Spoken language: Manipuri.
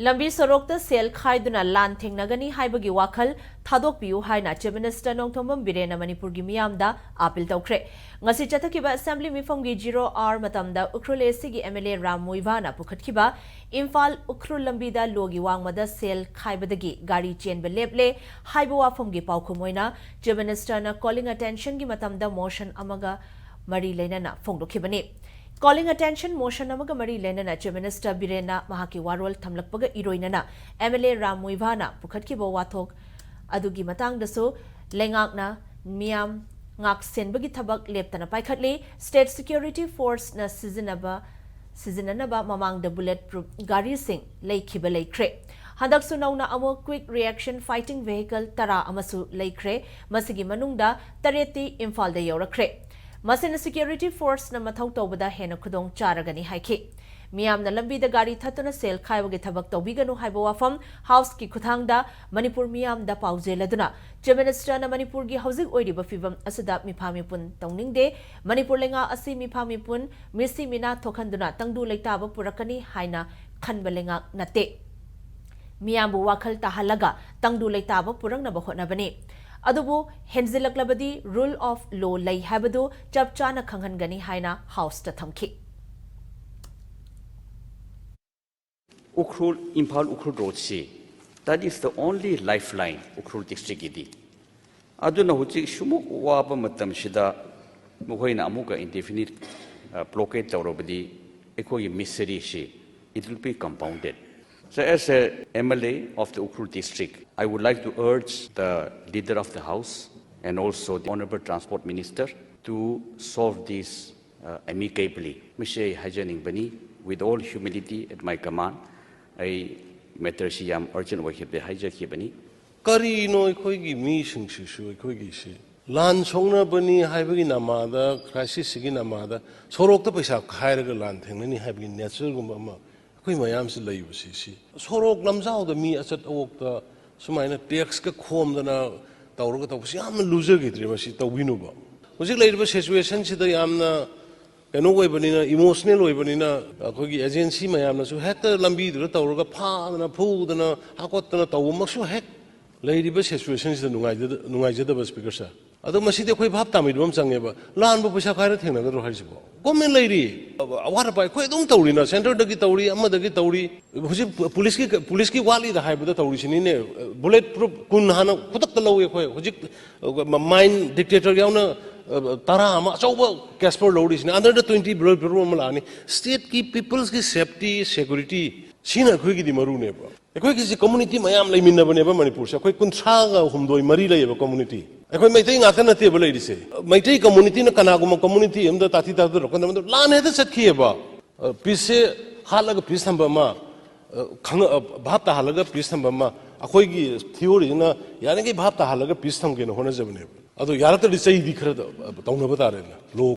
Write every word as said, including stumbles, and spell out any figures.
ꯂꯝꯕꯤ ꯁꯣꯔꯣꯛꯇ ꯁꯦꯜ ꯈꯥꯏꯗꯨꯅ ꯂꯥꯟ ꯊꯦꯡꯅꯒꯅꯤ ꯍꯥꯏꯕꯒꯤ ꯋꯥꯈꯜ ꯊꯥꯗꯣꯛꯄꯤꯌꯨ ꯍꯥꯏꯅ Chief Minister ꯅꯣꯡꯊꯣꯝꯕꯝ ꯕꯤꯔꯦꯟꯅ ꯃꯅꯤꯄꯨꯔꯒꯤ ꯃꯤꯌꯥꯝꯗ appeal ꯇꯧꯈ꯭ꯔꯦ꯫ ꯉꯁꯤ ꯆꯠꯊꯈꯤꯕ Assembly ꯃꯤꯐꯝꯒꯤ zero hour ꯃꯇꯝꯗ ꯎꯈ꯭ꯔꯨꯜ ACꯒꯤ MLA ꯔꯥꯝ ꯃꯨꯏꯚꯥꯅ ꯄꯨꯈꯠꯈꯤꯕ ꯏꯝꯐꯥꯜ ꯎꯈ꯭ꯔꯨꯜ ꯂꯝꯕꯤꯗ ꯂꯣꯒꯤ ꯋꯥꯡꯃꯗ ꯁꯦꯜ ꯈꯥꯏꯕꯗꯒꯤ ꯒꯥꯔꯤ ꯆꯦꯟꯕ ꯂꯦꯞꯂꯦ ꯍꯥꯏꯕ ꯋꯥꯐꯝꯒꯤ ꯄꯥꯎꯈꯨꯝ ꯑꯣꯏꯅ Chief Ministerꯅ calling attentionꯒꯤ ꯃꯇꯝꯗ motion ꯑꯃꯒ ꯃꯔꯤ ꯂꯩꯅꯅ ꯐꯣꯡꯗꯣꯛꯈꯤꯕꯅꯤ꯫ Calling attention motion ꯑꯃꯒ ꯃꯔꯤ ꯂꯩꯅꯅ Chief Minister ꯕꯤꯔꯦꯟꯅ ꯃꯍꯥꯛꯀꯤ ꯋꯥꯔꯣꯜ ꯊꯝꯂꯛꯄꯒ ꯏꯔꯣꯏꯅꯅ MLA ꯔꯥꯝ ꯃꯨꯏꯚꯥꯅ ꯄꯨꯈꯠꯈꯤꯕ ꯋꯥꯊꯣꯛ ꯑꯗꯨꯒꯤ ꯃꯇꯥꯡꯗꯁꯨ ꯂꯩꯉꯥꯛꯅ ꯃꯤꯌꯥꯝ ꯉꯥꯛ ꯁꯦꯟꯕꯒꯤ ꯊꯕꯛ ꯂꯦꯞꯇꯅ ꯄꯥꯏꯈꯠꯂꯤ꯫ State Security Forceꯅ ꯁꯤꯖꯤꯟꯅꯕ ꯁꯤꯖꯤꯟꯅꯅꯕ ꯃꯃꯥꯡꯗ bullet proof ꯒꯥꯔꯤꯁꯤꯡ ꯂꯩꯈꯤꯕ ꯂꯩꯈ꯭ꯔꯦ꯫ ꯍꯟꯗꯛꯁꯨ ꯅꯧꯅ ꯑꯃꯨꯛ Quick Reaction Fighting Vehicle ꯇꯔꯥ ꯑꯃꯁꯨ ꯂꯩꯈ꯭ꯔꯦ꯫ ꯃꯁꯤꯒꯤ ꯃꯅꯨꯡꯗ ꯇꯔꯦꯠꯇꯤ ꯏꯝꯐꯥꯜꯗ ꯌꯧꯔꯛꯈ꯭ꯔꯦ꯫ ꯃꯁꯤꯅ Security Forceꯅ ꯃꯊꯧ ꯇꯧꯕꯗ ꯍꯦꯟꯅ ꯈꯨꯗꯣꯡ ꯆꯥꯔꯒꯅꯤ ꯍꯥꯏꯈꯤ꯫ ꯃꯤꯌꯥꯝꯅ ꯂꯝꯕꯤꯗ ꯒꯥꯔꯤ ꯊꯠꯇꯨꯅ ꯁꯦꯜ ꯈꯥꯏꯕꯒꯤ ꯊꯕꯛ ꯇꯧꯕꯤꯒꯅꯨ ꯍꯥꯏꯕ ꯋꯥꯐꯝ Houseꯀꯤ ꯈꯨꯠꯊꯥꯡꯗ ꯃꯅꯤꯄꯨꯔ ꯃꯤꯌꯥꯝꯗ ꯄꯥꯎꯖꯦꯜ ꯑꯗꯨꯅ Chief Ministerꯅ ꯃꯅꯤꯄꯨꯔꯒꯤ ꯍꯧꯖꯤꯛ ꯑꯣꯏꯔꯤꯕ ꯐꯤꯚꯝ ꯑꯁꯤꯗ ꯃꯤꯐꯥ ꯃꯤꯄꯨꯟ ꯇꯧꯅꯤꯡꯗꯦ꯫ ꯃꯅꯤꯄꯨꯔ ꯂꯩꯉꯥꯛ ꯑꯁꯤ ꯃꯤꯐꯥ ꯃꯤꯄꯨꯟ, ꯃꯤꯁꯤ ꯃꯤꯅꯥ ꯊꯣꯛꯍꯟꯗꯨꯅ ꯇꯪꯗꯨ ꯂꯩꯇꯥꯕ ꯄꯨꯔꯛꯀꯅꯤ ꯍꯥꯏꯅ ꯈꯟꯕ ꯂꯩꯉꯥꯛ ꯅꯠꯇꯦ꯫ ꯃꯤꯌꯥꯝꯕꯨ ꯋꯥꯈꯜ ꯇꯥꯍꯜꯂꯒ ꯇꯪꯗꯨ ꯂꯩꯇꯥꯕ ꯄꯨꯔꯛꯅꯕ ꯍꯣꯠꯅꯕꯅꯤ꯫ ꯑꯗꯨꯕꯨ ꯍꯦꯟꯖꯤꯜꯂꯛꯂꯕꯗꯤ rule of law ꯂꯩ ꯍꯥꯏꯕꯗꯨ ꯆꯞ ꯆꯥꯅ ꯈꯪꯍꯟꯒꯅꯤ ꯍꯥꯏꯅ Houseꯇ ꯊꯝꯈꯤ꯫ Ukhrul, Imphal Ukhrul roadꯁꯤ, that is the only lifeline Ukhrul districtꯀꯤꯗꯤ꯫ ꯑꯗꯨꯅ ꯍꯧꯖꯤꯛ ꯁꯤꯃꯨꯛ ꯋꯥꯕ ꯃꯇꯝꯁꯤꯗ ꯃꯈꯣꯏꯅ ꯑꯃꯨꯛꯀ indefinite blockade ꯇꯧꯔꯕꯗꯤ ꯑꯩꯈꯣꯏꯒꯤ miseryꯁꯤ, it will be compounded. So as a MLA of the Ukhrul district, I would like to urge the leader of the House and also the Honorable Transport Minister to solve this amicably. ꯃꯁꯤ ꯑꯩ ꯍꯥꯏꯖꯅꯤꯡꯕꯅꯤ, with all humility at my command, ꯑꯩ matterꯁꯤ ꯌꯥꯝ urgent ꯑꯣꯏꯈꯤꯕꯗꯒꯤ ꯍꯥꯏꯖꯈꯤꯕꯅꯤ꯫ ꯀꯔꯤꯅꯣ ꯑꯩꯈꯣꯏꯒꯤ ꯃꯤꯁꯤꯡꯁꯤꯁꯨ ꯑꯩꯈꯣꯏꯒꯤꯁꯤ ꯂꯥꯟ ꯁꯣꯛꯅꯕꯅꯤ ꯍꯥꯏꯕꯒꯤ ꯅꯃꯥꯗ, crisisꯁꯤꯒꯤ ꯅꯃꯥꯗ ꯁꯣꯔꯣꯛꯇ ꯄꯩꯁꯥ ꯈꯥꯏꯔꯒ ꯂꯥꯟ ꯊꯦꯡꯅꯅꯤ ꯍꯥꯏꯕꯒꯤ natureꯒꯨꯝꯕ ꯑꯃ ꯑꯩꯈꯣꯏ ꯃꯌꯥꯝꯁꯤ ꯂꯩꯕꯁꯤ, ꯁꯤ ꯁꯣꯔꯣꯛ ꯂꯝꯖꯥꯎꯗ ꯃꯤ ꯑꯆꯠ ꯑꯋꯣꯛꯇ ꯁꯨꯃꯥꯏꯅ taxꯀ ꯈꯣꯝꯗꯅ ꯇꯧꯔꯒ ꯇꯧꯕꯁꯤ ꯌꯥꯝꯅ ꯂꯨꯖꯈꯤꯗ꯭ꯔꯦ꯫ ꯃꯁꯤ ꯇꯧꯕꯤꯅꯨꯕ꯫ ꯍꯧꯖꯤꯛ ꯂꯩꯔꯤꯕ situationꯁꯤꯗ ꯌꯥꯝꯅ ꯀꯩꯅꯣ ꯑꯣꯏꯕꯅꯤꯅ, ꯏꯃꯣꯁꯅꯦꯜ ꯑꯣꯏꯕꯅꯤꯅ, ꯑꯩꯈꯣꯏꯒꯤ ꯑꯦꯖꯦꯟꯁꯤ ꯃꯌꯥꯝꯅꯁꯨ ꯍꯦꯛꯇ ꯂꯝꯕꯤꯗꯨꯗ ꯇꯧꯔꯒ ꯐꯥꯗꯅ ꯐꯨꯗꯅ ꯍꯥꯀꯣꯠꯇꯅ ꯇꯧꯕꯃꯛꯁꯨ ꯍꯦꯛ ꯂꯩꯔꯤꯕ ꯁꯤꯆꯨꯋꯦꯁꯟꯁꯤꯗ ꯅꯨꯡꯉꯥꯏꯖꯗ-, ꯅꯨꯡꯉꯥꯏꯖꯗꯕ, ꯁ꯭ꯄꯤꯀꯔ ꯁꯥꯔ꯫ ꯑꯗꯣ ꯃꯁꯤꯗꯤ ꯑꯩꯈꯣꯏ ꯚꯥꯞ ꯇꯥꯃꯤꯟꯅꯕ ꯑꯃ ꯆꯪꯉꯦꯕ꯫ ꯂꯥꯟꯕ ꯄꯩꯁꯥ ꯀꯥꯏꯗ ꯊꯦꯡꯅꯒꯗ꯭ꯔꯣ ꯍꯥꯏꯁꯤꯕꯣ? ꯒꯣꯔꯃꯦꯟ ꯂꯩꯔꯤ꯫ ꯑꯋꯥꯠ ꯑꯄꯥ ꯑꯩꯈꯣꯏ ꯑꯗꯨꯝ ꯇꯧꯔꯤꯅ, ꯁꯦꯟꯇꯔꯗꯒꯤ ꯇꯧꯔꯤ, ꯑꯃꯗꯒꯤ ꯇꯧꯔꯤ꯫ ꯍꯧꯖꯤꯛ ꯄꯨ-, ꯄꯨꯂꯤꯁꯀꯤ, ꯄꯨꯂꯤꯁꯀꯤ ꯋꯥꯠꯂꯤꯗ ꯍꯥꯏꯕꯗ ꯇꯧꯔꯤꯁꯤꯅꯤꯅꯦ꯫ ꯕꯨꯂꯦꯠ ꯄ꯭ꯔꯨꯐ ꯀꯨꯟ ꯍꯥꯟꯅ ꯈꯨꯗꯛꯇ ꯂꯧꯏ ꯑꯩꯈꯣꯏ꯫ ꯍꯧꯖꯤꯛ ꯃꯥꯏꯟ ꯗꯤꯛꯇꯦꯇꯔ ꯌꯥꯎꯅ, ꯑ, ꯇꯔꯥ ꯑꯃ ꯑꯆꯧꯕ ꯀꯦꯁꯄꯔ ꯂꯧꯔꯤꯁꯤꯅꯤ꯫ Under the twenty bullet proof ꯑꯃ ꯂꯥꯛꯑꯅꯤ꯫ ꯁ꯭ꯇꯦꯠꯀꯤ ꯄꯤꯄꯜꯁꯀꯤ ꯁꯦꯐꯇꯤ, ꯁꯦꯀ꯭ꯌꯨꯔꯤꯇꯤ, ꯁꯤꯅ ꯑꯩꯈꯣꯏꯒꯤꯗꯤ ꯃꯔꯨꯅꯦꯕ꯫ ꯑꯩꯈꯣꯏꯒꯤꯁꯤ ꯀꯝꯃꯨꯅꯤꯇꯤ ꯃꯌꯥꯝ ꯂꯩꯃꯤꯟꯅꯕꯅꯦꯕ ꯃꯅꯤꯄꯨꯔꯁꯦ꯫ ꯑꯩꯈꯣꯏ ꯀꯨꯟꯊ꯭ꯔꯥꯒ ꯍꯨꯝꯗꯣꯏ ꯃꯔꯤ ꯂꯩꯌꯦꯕ ꯀꯝꯃꯨꯅꯤꯇꯤ꯫ ꯑꯩꯈꯣꯏ ꯃꯩꯇꯩ ꯉꯥꯛꯇ ꯅꯠꯇꯦꯕ ꯂꯩꯔꯤꯁꯦ꯫ ꯃꯩꯇꯩ ꯀꯝꯃꯨꯅꯤꯇꯤꯅ ꯀꯅꯥꯒꯨꯝꯕ ꯀꯝꯃꯨꯅꯤꯇꯤ ꯑꯃꯗ ꯇꯥꯊꯤ ꯇꯥꯊꯣꯔꯛꯀꯥꯟꯗ ꯃꯗꯨ ꯂꯥꯟꯅ ꯍꯦꯛꯇ ꯆꯠꯈꯤꯑꯕ꯫ ꯑ, ꯄꯤꯁꯁꯦ ꯍꯥꯠꯂꯒ ꯄꯤꯁ ꯊꯝꯕ ꯑꯃ, ꯑ, ꯈꯪ-, ꯑ, ꯚꯥꯞ ꯇꯥꯍꯜꯂꯒ ꯄꯤꯁ ꯊꯝꯕ ꯑꯃ, ꯑꯩꯈꯣꯏꯒꯤ ꯊꯤꯑꯣꯔꯤꯁꯤꯅ ꯌꯥꯔꯤꯈꯩ ꯚꯥꯞ ꯇꯥꯍꯜꯂꯒ ꯄꯤꯁ ꯊꯝꯒꯦꯅ ꯍꯣꯠꯅꯖꯕꯅꯦꯕ꯫ ꯑꯗꯣ ꯌꯥꯔꯛꯇ꯭ꯔꯗꯤ ꯆꯩꯗꯤ ꯈꯔ ꯇꯧꯅꯕ ꯇꯥꯔꯦꯅ꯫ ꯂꯣ